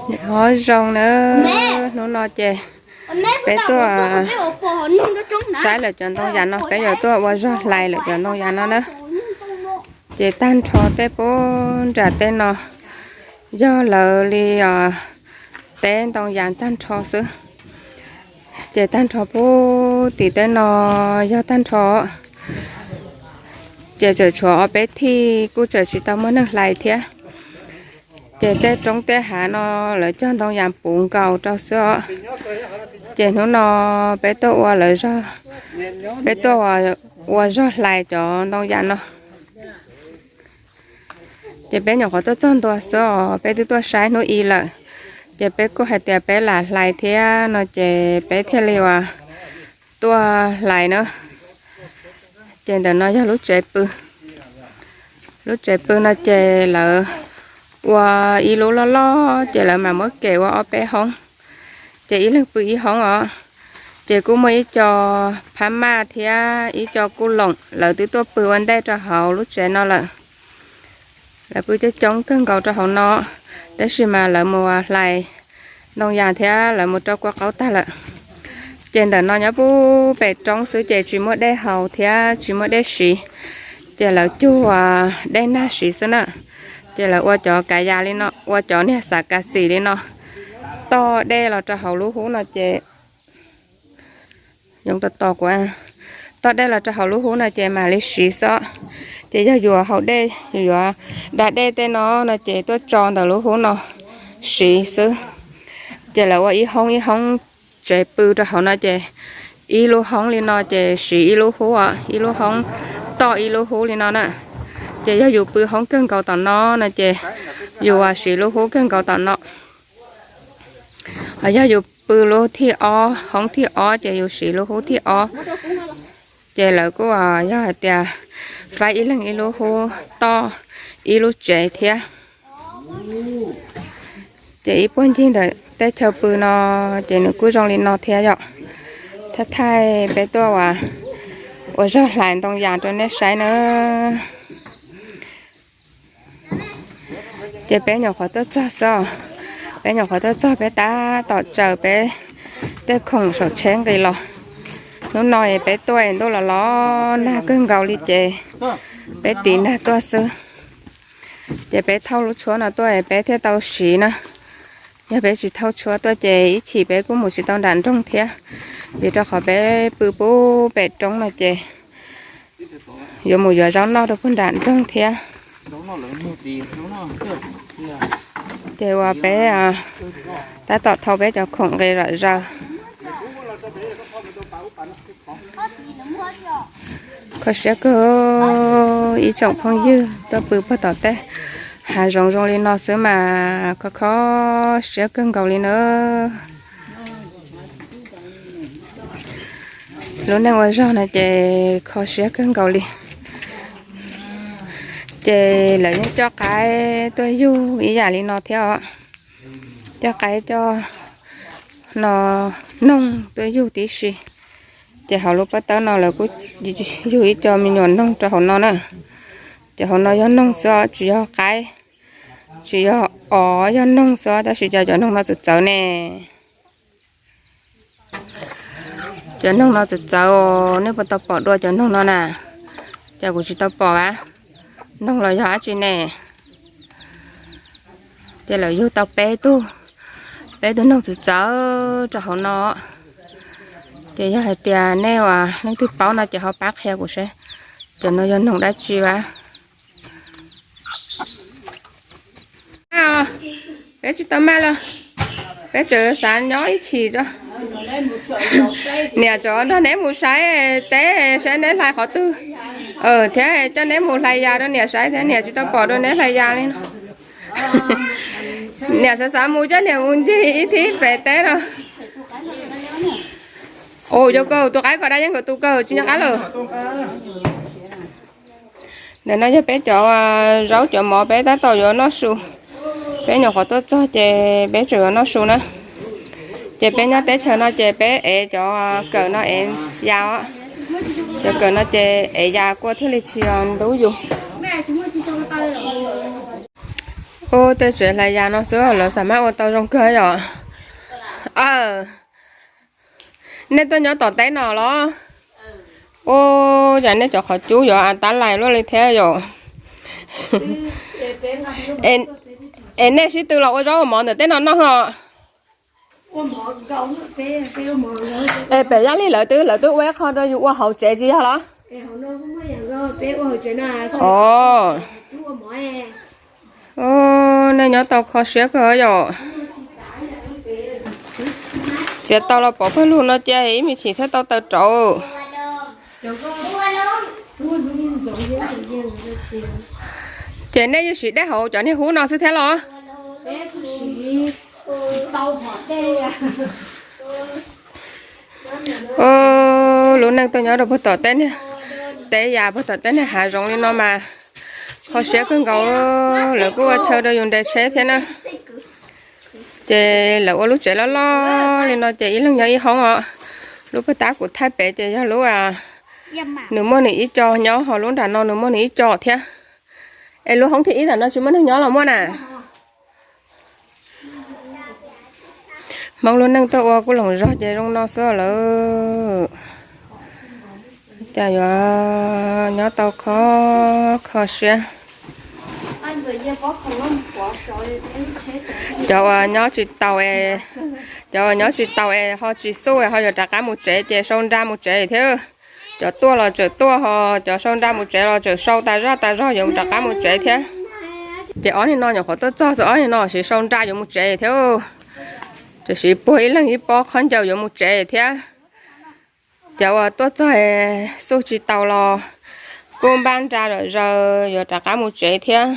Nyob zoo na, hnub no ces peb tuaj saib lawm cov ntoo yas no, peb yuav tuaj ua zog hlais lawm cov ntoo yas no na. Ces tag nrho tej puag nram tej no yog lawv li os, teb ntoo yas tag nrho xwb. Ces tag nrho puag tim tej no yog tag nrho. Ces tseem tshuav ob peb thij kuj tseem tsis tau muaj neeg hlais thiab. Ces tej roob tej hav no lawv cog ntoo yas puv nkaus rau xwb os. Ces hnub no peb tuaj ua lawv zog, peb tuaj ua zog hlais cov ntoo yas no. Ces peb nyuam qhuav tuaj txog ntua xwb os, peb twb tuaj saib hnub ib lawm. Ces peb kuj hais tias peb lam hlais thiab no ces peb thiaj li uas tuaj hlais na. Ces ntawm no yog lub tsev pw. Lub tsev pw no ces lawv ua ib lub loj loj ces lawv mam muab kem ua ob peb hoob. Ces ib leeg pw ib hoob os. Ces kuj muaj ib co phab maj thiab ib co kuj loom lawv twb tuaj pw ua ntej rau hauv lub tsev no lawm. Lawv pw coob coob kawg nkaus rau hauv no, tab sis mas lawv mus hlais ntoo yas thiab lawv mus rau kua qaub tag lawm. Ces ntawm no nyob puag pem roob xwb ces tsis muaj dej haus thiab tsis muaj dej siv. Ces lawv cug dej nag siv xwb na. Ces lawv ua cov kav yas li no, ua cov niag xav kav xim li no, toj dej los rau hauv lub hub no ces, yoov tos tos kuv, toj dej los rau hauv lub hub no ces mam li siv xwb. Ces yog yuav haus dej, yuav da dej tej no no ces tuaj tso ntawm lub hub no siv xwb. Ces lawv ua ib hoob ib hoob tsev pw rau hauv no ces ib lub hoob li no ces siv ib lub hub os, ib lub hoob toj ib lub hub li no na. Ces yog yus pw hoob kawg nkaus tom no no ces yus siv lub hub kawg nkaus tom no. Ho yog yus pw lub thib ob, hoob thib ob ces yus siv lub hub thib ob. Ces lawv kuj yog hais tias faib ib leeg ib lub hub toj ib lub tsev thiab. Ces ib puag ncig ntawm teb chaws pw no ces nws kuj zoo li no thiab yom. Thaij thaij peb tuaj ua, ua zog hlais ntoo yas rau nej saib na. Ces peb nyuam qhuav tuaj txog xwb, peb nyuam qhuav tuaj txog peb tab tom tsaws peb tej khoom saum tsheb nqis los. Hnub no peb tuaj ntuj los los nag kawg nkaus li ces peb tiv nag tuaj xwb. Ces peb thauj lub tshuab no tuaj peb thiaj tau siv na. Yog peb tsis thauj tshuab tuaj ces ib chim peb kuj mus tsis tau nram nroog thiab, vim rau qhov peb pw puag pem roob no ces yuav mus yuav zaub noj rau puag nram nroog thiab. Ces uas peb tab tom thau peb cov khoom nqis zom zaws. Kho siab kawg, ib tsoom phooj ywg tuaj pw puag tom tej hav zoov zoo li no xwb mas kho kho siab kawg nkaus li na. Lub neej ua zog no ces kho siab kawg nkaus li. Ces lawv yeej coj qaib tuaj yug ib yam li no thiab os. Coj qaib coj no noog tuaj yug tib si. Ces hauv lub pob tawb no lawv kuj yug ib co me nyuam noog rau hauv no na. Ces hauv no yog noog xwb tsis yog qaib, tsis yog os, yog noog xwb tab sis cov, cov noog no txawv txawv ne. Cov noog no txawv txawv, nej puas tau pom dua cov noog no na? Ces kuv tsis tau pom a, noog los yog dab tsi ne? Ces lawv yug tau peb tug, peb tug noog txawv txawv rau hauv no. Ces yog hais tias nej uas leej twg paub no ces ho pab qhia kuv seb cov no yog noog dab tsi a. Peb tsis tau maj los, peb tseem xav nyob ib chim tso. Niam tsov nrog neb mus saib teb saib neb hlais qhov twg, thiab coj neb mus hlais yas rau niam saib thiab, niam tsis tau pom dua neb hlais yas li no. Niam xav xav mus coj niam mus ncig ib thib pem teb no. Ua cas koj tus qaib ko dab yeej nkawd tus kawg tsis nco qab lawm. Ntawm no yog peb cov zaub cov mov peb tab tom yuav noj su. Peb nyuam qhuav tuaj txog ces peb tseem yuav noj su na. Ces peb nyob teb chaws no ces peb ev cov kawm no ev yas os. Cov kawm no ces ev yas kua thiaj li tsis ntub yus. Ub, tej tsev hlais yas no xwb lawv xav mas ua tau zoo kawg yom. Nej tuaj nyob tom teb no los? Ub, cas nej cov qhov cub yuav a tab lais luaj li thiab yom? Es nej sib tw los ua zaub ua mov ntawm tej no noj os? Es pem Yaj Lig lawv twb, lawv twb ua ib qho rau yus ua hauv tsev tsis yog los? Os, nej nyob tau kho siab kawg yom. Txiav tau los pov pawg lug no cia ib me chim thiaj tau taws rauv. Ces nej yeej siv dej haus cov niag hub no xwb thiab los? Lub neej tuaj nyob rau puag tom teb, teb yas puag tom teb niag hav zoov li no mas kho siab kawg nkaus. Lawv kuj ua chaw rau yus nres tsheb thiab na. Ces lawv ua lub tsev loj loj li no ces ib leeg nyob ib hoob os. Lub pag tab kuv thaij pem ces yog lub, nws muaj nws ib co nyob, ho lub nram no nws muaj nws ib co thiab. Es lub hoob thib ib ntawm no tsis muaj neeg nyob los muaj na? Hmoob lub neej tuaj ua kuj loos zog ces zoo no xwb lawm. Cas yuav nyob tau kho, kho siab. Cov uas nyob tsis taus, cov uas nyob tsis taus es ho tsis xub ho yuav rov qab mus tsev ces sau nra mus tsev thiab. Cov tuaj los tseem tuaj, ho cov sau nra mus tsev los tseem sau tas zaj tas zog yuav rov qab mus tsev thiab. Ces ob niag no nyuam qhuav tuaj txog xwb, ob niag no siv sau nra yuav mus tsev thiab. Tiam sis puag ib leeg ib pob khaub ncaws yuav mus tsev thiab. Cov uas tuaj txog xub tsis taus los kuj npaj nra zom zaws yuav rov qab mus tsev thiab.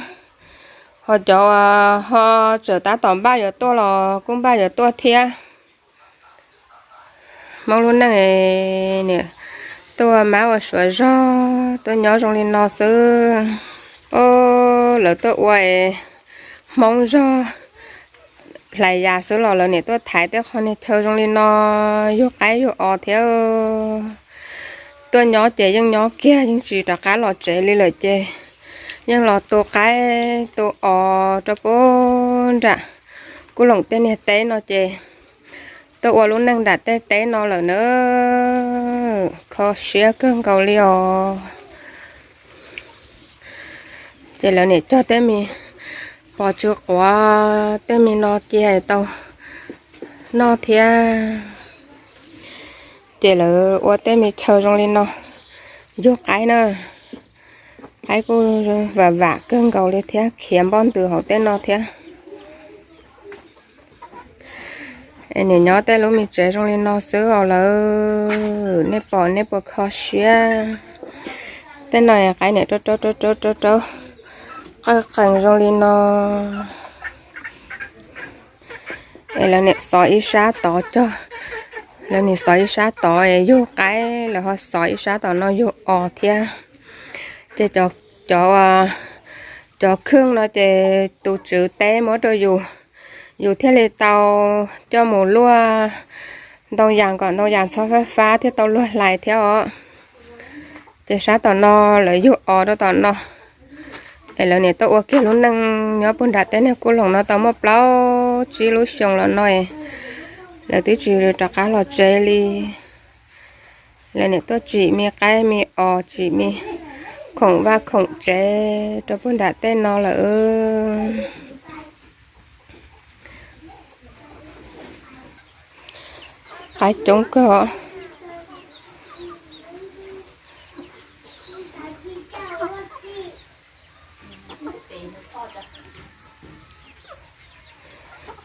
Ho cov uas ho tseem tab tom npaj yuav tuaj los kuj npaj yuav tuaj thiab. Hmoob lub neej, niam tuaj mab ua suav zog, tuaj nyob zoo li no xwb. Lawv tuaj ua Hmoob zog hlais yas xwb los lawv niam tuaj thaiv tej qho niag chaw zoo li no, yug qaib yug os thiab. Tuaj nyob ces yeej nyob kiag, yeej tsis rov qab los tsev li lawm ces yeej los tu qaib tu os rau puag nram kuj loom tej niag teb no ces tuaj ua lub neej nram tej teb no lawm na. Kho siab kawg nkaus li os. Ces lawv niam cog tej me pos tsw quav tej me no cia tau noj thiab. Ces lawv ua tej me chaw zoo li no yug qaib na. Qaib kuj vam vam kawg nkaus li thiab, khiav npoj ntws hauv tej no thiab. Niam nyob tej lub me tsev zoo li no xwb os lawm, nej pom nej puas kho siab? Tej no qaib niam rau rau rau rau rau qawj qees zoo li no. Es lawv niam xov ib sab tod cog, lawv niam xov ib sab tod es yug qaib, lawv ho xov ib sab tom no yug os thiab. Ces cov, cov khwj no ces tus tswv teb muab rau yus, yus thiaj li tau coj mus luaj ntoo yas kom ntoo yas txhob fab fab thiaj tau luag hlais thiab os. Ces sab tom no lawv yug os rau tom no. Es lawv niam tuaj ua kiag lub neej nyob puag nram tej niag kuj loos no tau muaj plaub tsib lub xyoo los no, lawv twb tsis rov qab los tsev li. Lawv niam tuaj tsim me qaib me os, tsim me khoom vaj khoom tsev rau puag nram tej no lawm. Qaib coob kawg.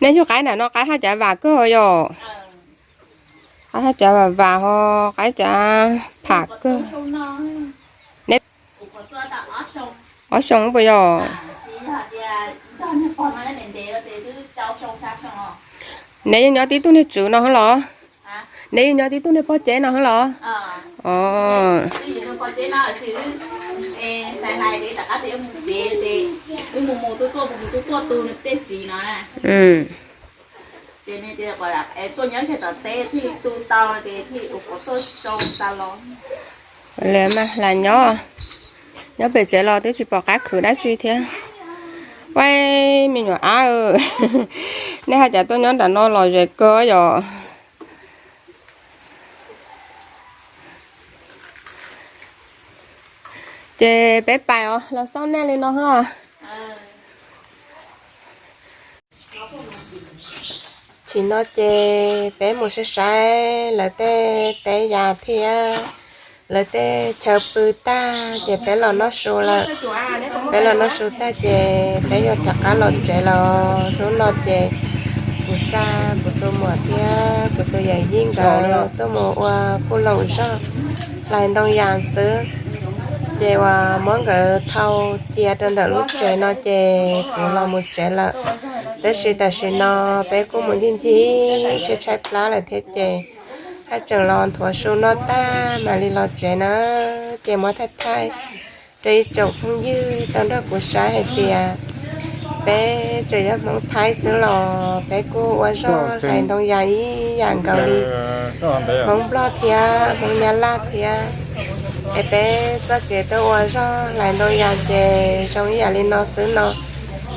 Nej yug qaib nram no qaib haj cav vam kawg yom? Qaib haj cav vam vam ho, qaib cav pham kawg. Neb, ob xyoo puas yog? Neb yeej nyob tib tug niag tswv no heev los? Neb yeej nyob tib tug niag pog ceb no heev los? Li mas hla nyob, nyob pem tsev los twb tsis pom qab khwv dab tsi thiab. Peb me nyuam ab, nej hais cas tuaj nyob nram no los ze kawg yom? Ces peb pais os, los xauj nej li no os. Tsis no ces peb mus saib saib lawv tej teb yas thiab lawv tej chaw pw tag ces peb los noj su lawm. Peb los noj su tag ces peb yuav rov qab los tsev lawm. Hnub no ces kuv xa kuv tus muam thiab kuv tus yawm yij nkawd tuaj mus ua kuj loos zog hlais ntoo yas xwb. Ces uas muab nkawd thau cia rau ntawm lub tsev no ces kuv los mus tsev lawm. Tab sis tam sim no peb kuj mus ncig ncig tshaib tshaib plab lawm thiab ces haj tseem los nthuav su noj tag mam li los tsev na. Ces muab thaij thaij rau ib tsoom phooj ywg tau nrog kuv saib hais tias peb tseem yog Hmoob Thaib xwb los peb kuj ua zog hlais ntoo yas ib yam nkaus li Hmoob Nplog thiab Hmoob Nyab Laj thiab. Es peb txoj kev tuaj ua zog hlais ntoo yas ces zoo ib yam li no xwb no,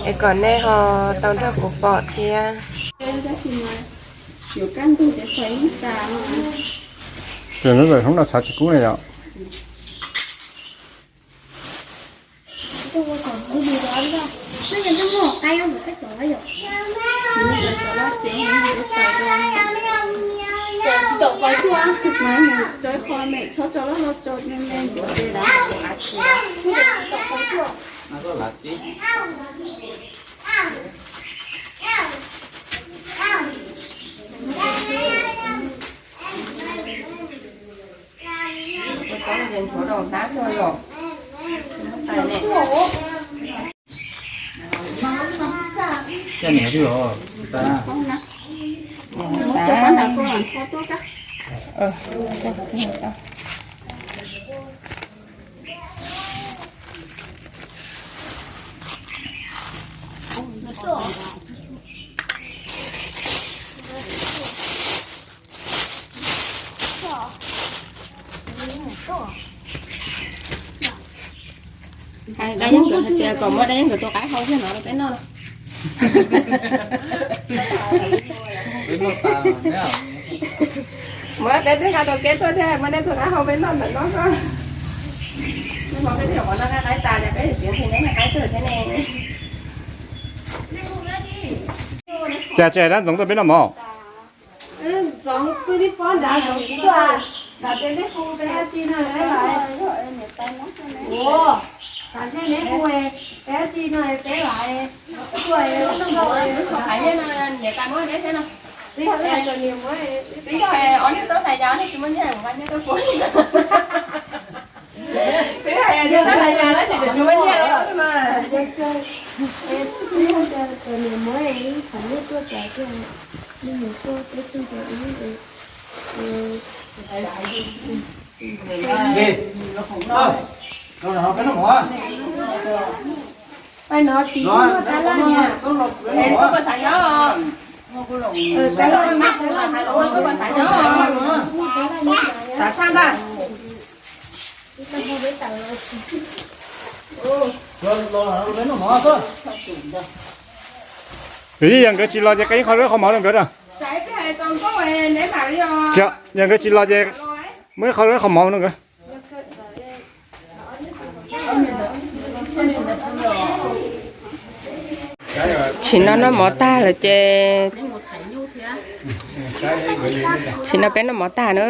es kom nej ho tau nrog kuv pom thiab. Ces lub ntawm Hmoob no tshav tsis kub ne yom. Dab Yeeb nkawd hais tias kom muab Dab Yeeb nkawd tus qaib hau thiab no rau peb noj. Muab peb twb nqa tau kev tuaj thiab, muab nej tus qaib hau peb noj ntawm no xwb. Peb twb yuav qhov noj qaib tas ces peb tseem nqhis nej qaib tuaj thiab ne. Cas tsis hais dab Ntxoov tuaj peb noj mov? Ntxoov twb tib pob nrad Ntxoov tsis tuaj, xav tias neb hu peb dab tsi no peb lais. Ua, xav tias neb hu peb dab tsi no peb lais. Tuaj, twb yog ob niag tub hais yog nej tsis muaj nyiaj, kuv nqa nyiaj tuaj pub. Twb hais tias tub hais yog nej tsis muaj nyiaj mas. Peb no tim no tab laj niam. Xav tshaj ntag. Yog nkawd tsis los ces qee qho zaub qhov mov rau nkawd na. Yog nkawd tsis los ces muab ib qho zaub qhov mov rau nkawd. Tsis no noj mov tag lawm ces, tsis no peb noj mov tag na.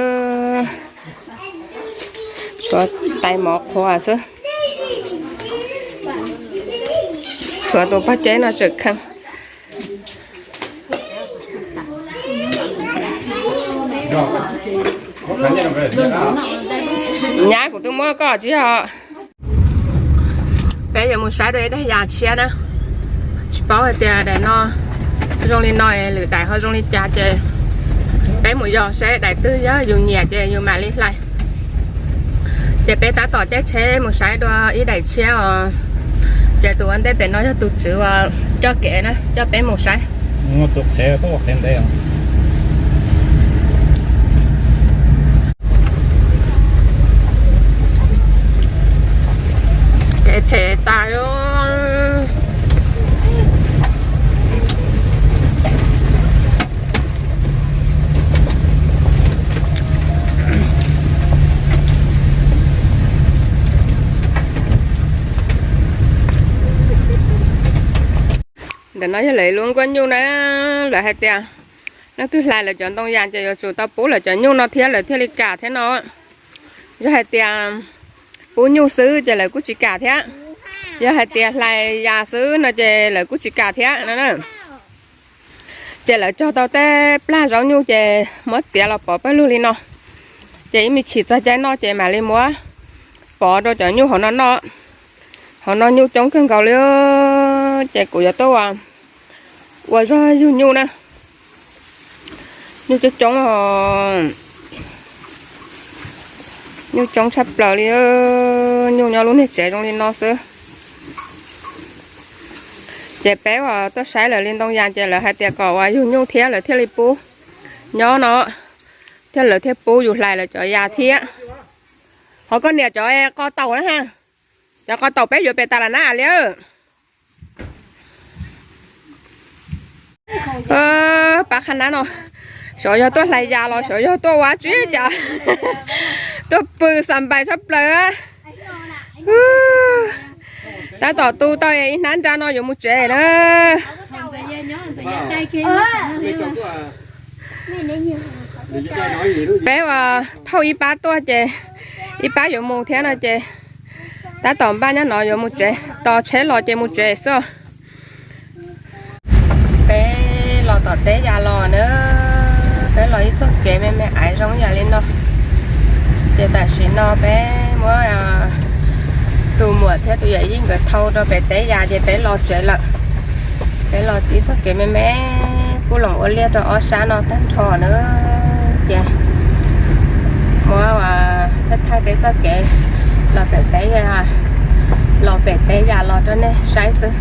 Tshuav tais mov qhuav xwb. Tshuav tus pog ceb no tseem kheej. Nyab, kuv twb muab koj tsis yog. Peb yuav mus saib dua ib daim yas tshiab na. Tsis paub hais tias daim no zoo li no, lwm daim ho zoo li cas ces peb mus yos saib daim twg yog yus nyiam ces yus mam li hlais. Ces peb tab tom caij tsheb mus saib dua ib daim tshiab os. Ces tus ua ntej pem no yog tus tswv uas coj kev na, coj peb mus saib. Kev phem tas. Ntawm no yog lawv lub nkuaj nyuj na, lawv hais tias leej twg hlais lawv cov ntoo yas ces yuav tsum tau pub lawv cov nyuj no thiab lawv thiaj li kam thiab no. Yog hais tias pub nyuj xwb ces lawv kuj tsis kam thiab. Yog hais tias hlais yas xwb no ces lawv kuj tsis kam thiab no na. Ces lawv cog tau tej plag zaub nyuj ces muab txiav los pov pawg lug li no. Ces ib me chim txog caij noj ces mam li muab pov rau cov nyuj hauv no noj. Hauv no nyuj coob kawg nkaus li, ces kuv yuav tuaj ua zog yug nyuj na. Nyuj coob coob os, nyuj coob tshaj plaws li. Nyuj nyob lub niag tsev zoo li no xwb. Ces peb uas tuaj saib lawv li ntoo yas ces lawv hais tias kom uas yug nyuj thiab lawv thiaj li pub nyob no, thiab lawv thiaj pub yus hlais lawv cov yas thiab. Ho koj niam cov qos taum na ha, cov qos taum peb yuav pem tas las na li. Pab qhab nab no, xyov yog tuaj hlais yas los xyov yog tuaj ua tsi cas, tuaj pw xa npais tshaj plaws. Tab tom tu tau ib hnab nra no yuav mus tsev na. Peb uas thauj ib pab tuaj ces ib pab yuav mus thiab no ces tab tom npaj nyob no yuav mus tsev, tos tsheb los ces mus tsev xwb. Peb los tom teb yas los na, peb los ib txoj kev me me aiv zoo yam li no. Ces tam sim no peb muab tus muam thiab tus yawm yij nkawd thau rau pem teb yas ces peb los tsev lawm. Peb los ib txoj kev me me, kuj loos ua liaj rau ob sab no tag nrho na. Ces muab thaij thaij peb txoj kev los pem teb yas, los pem teb yas los rau nej saib xwb.